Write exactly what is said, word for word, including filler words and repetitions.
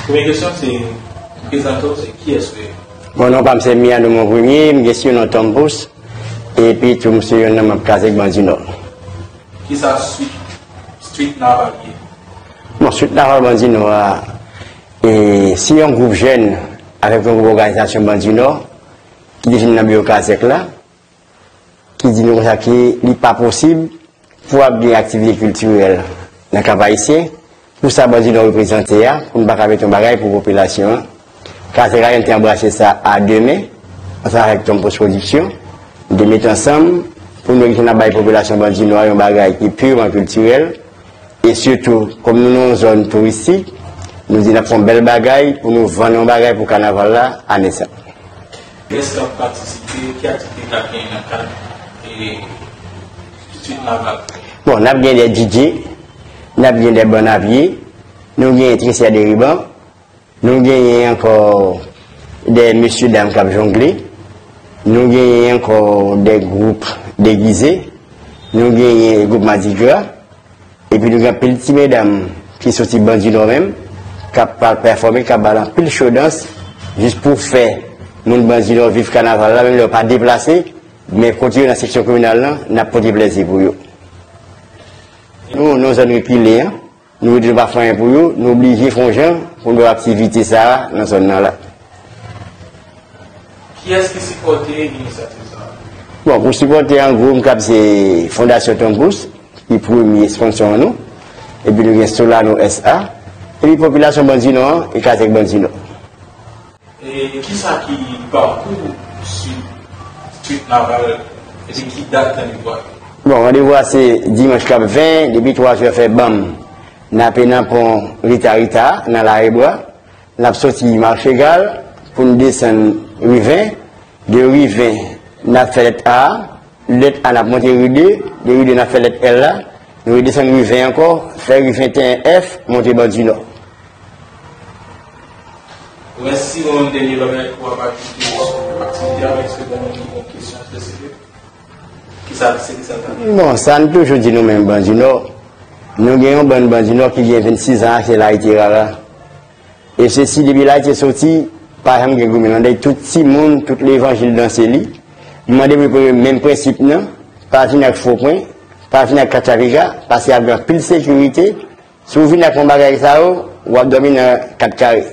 Premye kesyon se, prezante w, se kiyès ou ye? Bon, non pa m se Miano Mon Premier, m gen sinon Tom Pouce, epi tou m se youn nan manm Kazèk Bandi Nò. Kisa Street, Street Naval ye? Bon, Street Naval Bandi Nò a, e, se yon gwoup jèn avèk yon gwoup òganizasyon Bandi Nò ki defini nan biwo Kazèk la, ki di nou konsa ke li pa posib pou ap gen aktivite kiltirèl nan Kap Ayisyen, pou sa Bandi Nò reprezante a, pou n pa ka mete yon bagay pou popilasyon an. Kazèk la te anbrase sa a de men, ansanm avèk Tom Pouce Production, nou te met ansanm pou nou wè kijan n ap bay popilasyon Bandi Nò a yon bagay ki pirman kiltirèl, e sitou, kòm nou nan yon zòn touristik, nou di n ap fè yon bèl bagay pou nou vann yon bagay pou kanaval la ane sa. Kiyès k ap patisipe, ki aktivite k ap genyen nan kad, e, Street Naval? Bon, n ap gen de D J, n ap gen de bann a pye, nou gen tresè de riban, nou genyen ankò de mesye dam k ap jongle, nou genyen ankò de gwoup degize, nou genyen gwoup madigra, epi nou gen anpil ti medam ki soti Bandi Nò menm, k ap pral pèfòme, k ap bal anpil cho dans, jis pou fè moun Bandi Nò viv kanaval la, menm lè yo pa deplase, men kote yo nan seksyon kominal lan, n ap pote plezi pou yo. Nou, nou zòn rekile an, nou rete nou pa fè anyen pou yo, nou oblije fè yon jan pou nou bay aktivite sa a nan zòn nan la. Kiyès ki sipòte inisyativ sa a? Bon, pou sipòte an gwo, m kab se Fondasyon Tom Pouce, ki premye sponsò an nou, epi nou gen Solano S A, epi popilasyon Bandi Nò an, e Kazèk Bandi Nò. E kisa ki pakou Street, Street Naval, epi ki dat randevou a? Bon, randevou a se dimanch k ap ven, depi twa zè fè banm, n ape nan pon Rita Rita, nan Larebwa. N ap soti Machegal pou n desann Riven. De Riven, n ap fè lèt A. Lèt A, n ap monte Ri de. De Ri de, n ap fè lèt L la. Nou redesann Riven ankò, fè Ri venteyen F, monte Bandi Nò. Wè si yon dènye lòt pou w ap ajoute sou aktivite a, èske gen moun ki gen kesyon espesifik? Kisa, se kisa l ta? Bon, sa n toujou di nou menm Bandi Nò, nou gen yon bann Bandi Nò ki gen vennsis an, se la ite rara. E se si depi la ite soti, pa janm gen goumen nan dèy tout timoun, tout levanjil danse li. M mande pou yo menm prensip nan, pa vin ak fo pwen, pa vin ak katchavika, paske ap gen anpil sekirite. Si w vin ak yon bagay sa yo, w ap dòmi nan kat kare.